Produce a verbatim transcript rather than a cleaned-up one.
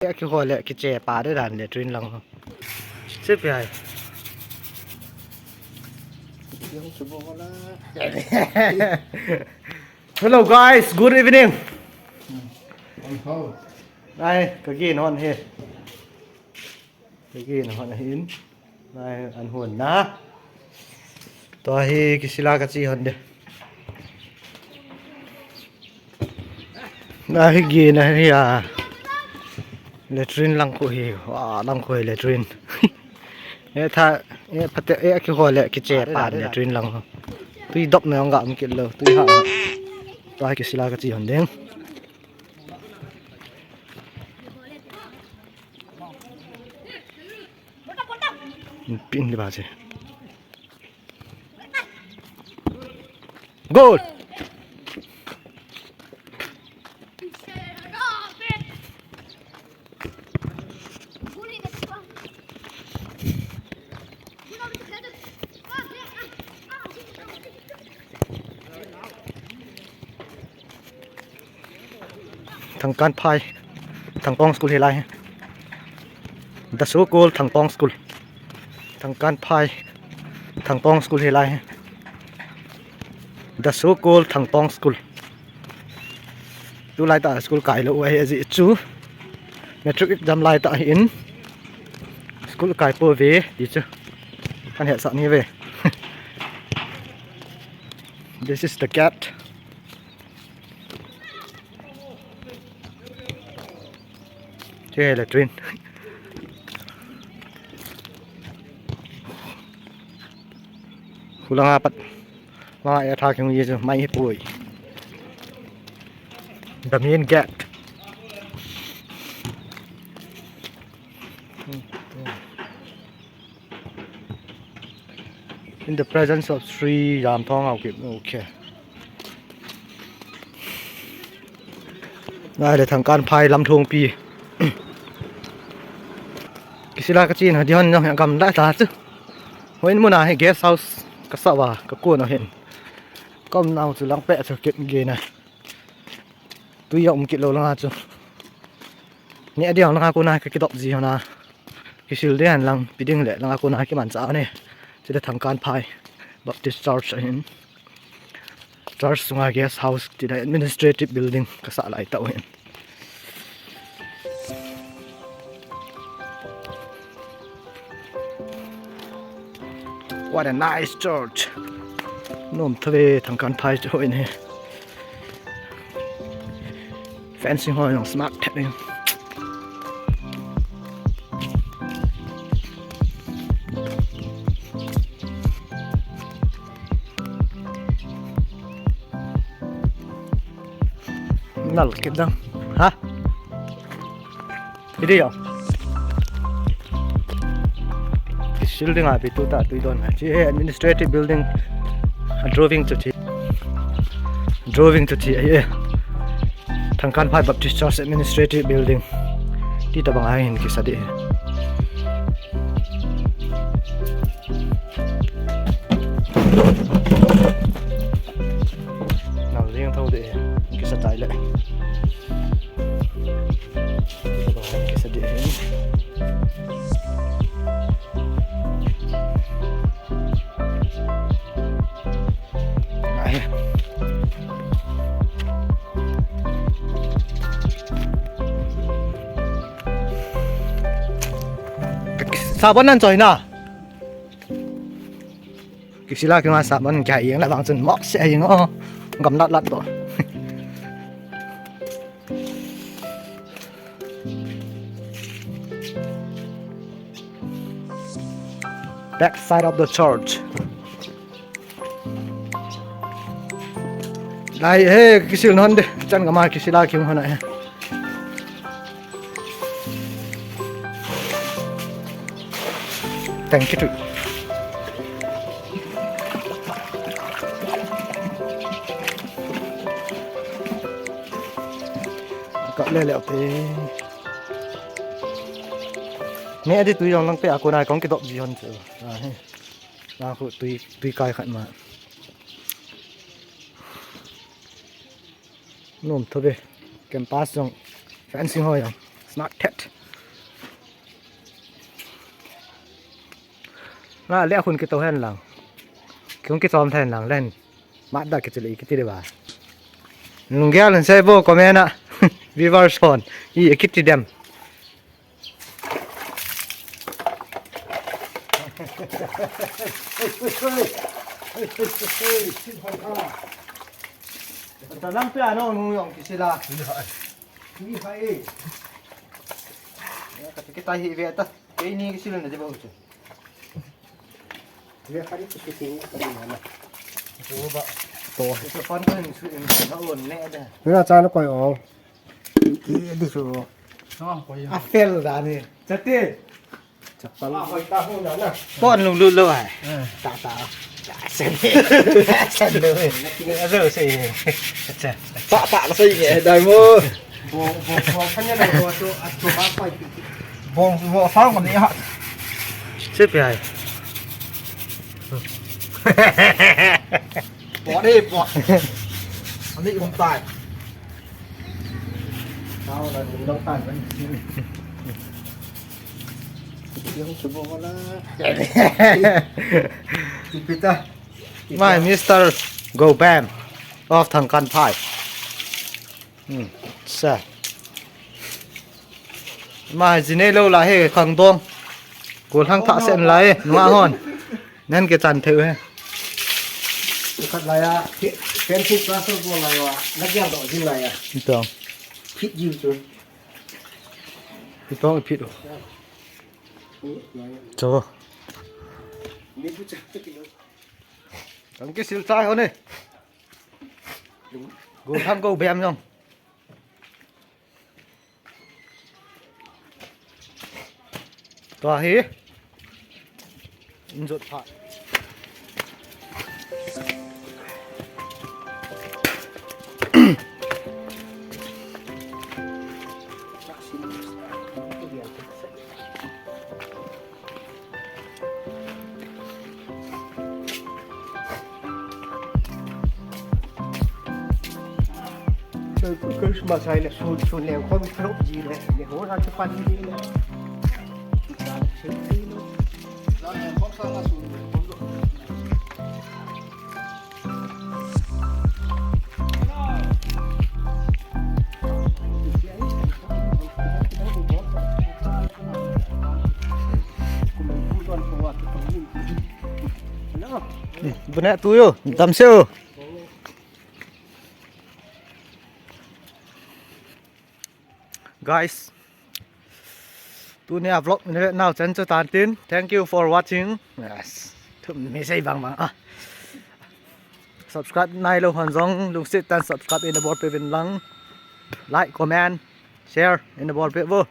Kihol le kiche pa de dan le trin lang. Che pi ai. Hello guys, good evening. Ai, ka gin hon hi. Ka gin hon hi in. Ai, an hon na. Tua hi kisila ka chi hon de. Na hi gin na hi a. Latrine lang khu hi. Wa, lang khu hi latrine. E tha, e phate, e kihol le kiche pa latrine lang. Tui dop na jong ga um kit lou. Tui ha. Tua hi kisila ka chi hon ding. Pin le ba che. Goal. Thangkanphai, Thangtong School hi lai. The so-called Thangtong School. Thangkanphai, Thangtong School hi lai. The so-called Thangtong School. Tulai tah school kai lou u ahi ajeh chu. Matric exam lai tah ahin. School kai pouve ti chu. Kan hetsah ni ve. This is the gate. Che latrine. Khu langa pat. Langa e tha keng ye chu mai hi poi. The main gate. In the presence of Sri Ramthong Haokip. Okay. Ngai le Thangkanphai Lamthongpi. Kisila ka chin ha di hon jong hi gamla ta chu. Hoi in muna hi guest house ka sa uva ka kon u hin. Ka um nau chu lang peh chu kit ge na. Tui a um kit lou langa chu. Ni a diang langa kona ka kidop ji hona. Kisil de han lang pi ding le langa kona kimanchah ne. Chule Thangkanphai Baptist Church ahin. Church sunga guest house ti da administrative building ka sa lai tau hin. What a nice church. Nom thave Thangkanphai chu hoi ne. Fencing ho jong smart thei. Nal kit dang. Ha? Video. Building a pi tu ta tui don. Chi he administrative building. A drawing chu chi. Drawing chu chi. Thangkanphai Baptist Church Administrative Building. Ti tabang ahin kisa di. Nal ding tho de, kisa tai le. Kisa de. Ai. Sabon nan choi na. Kisila kima sabon kya yeng la bang chun mok se yeng o. Gam lat lat to. Back side of the church. Lai he kisil non de chan kama kisila kim hona he. Thank you. Ka le le te. Ne adi tui jong lang pe a kona kong kidop ji hon chu. A he. Na khu tui tui kai khat ma. Nom thove. Campus jong fencing ho jong. Smart tet. Na le khun kito hen lang. Kiung kitom hen lang len. Mat da kichile kiti de ba. Lunggel len sei bo comment a. Viewers hon. I kiti dem. Talang pe ano nu yong kisila. Ni hai. Ya, ka kita hi ve ta. Kei ni kisil na de ba uchu. Ve ka ni kisil ni ka ni na. To ba. To. To pan ko ni su ni na on ne da. Ni na cha na koi o. Ki di su. Song koi. A fel da ni. Chate. Chapal. Pon lung lut lou ai. Ta ta. Ta sen. Ta sen lou. Alo sei. Acha. Ta ta la sei nge dai mo. Bo bo bo phanya na bo to a to ba pai. Bo bo sang ko ni ha. Sei pi ai. Bo de bo. Ani um tai. Sao la um dong tai. My Mister Go Bam of Thangkanphai. Hmm. Sa. My jinei lou la he khangdong. Golhang tha sen lai nunga hon. Nan ke chan theu he. Khat lai a fencing plaster ko lai a. Na jang do jin lai a. Ito. Phit jiu chu. Ito phit. Cho. Tang kisil chai ho ne. Go thang go bem jong. Tua hi. Injot pha. Christmas hai le sun sun le khom khrop ji le le ho ra chu pan ji le. Bune tu yo, damsel. Guys, tunia vlog ni le nau chan chu tan tin. Thank you for watching. Yes. Thum mi sei bang bang a. Subscribe nai lou hon jong lungset tan subscribe in a bol pe vin lang. Like, comment, share in a bol pe vo.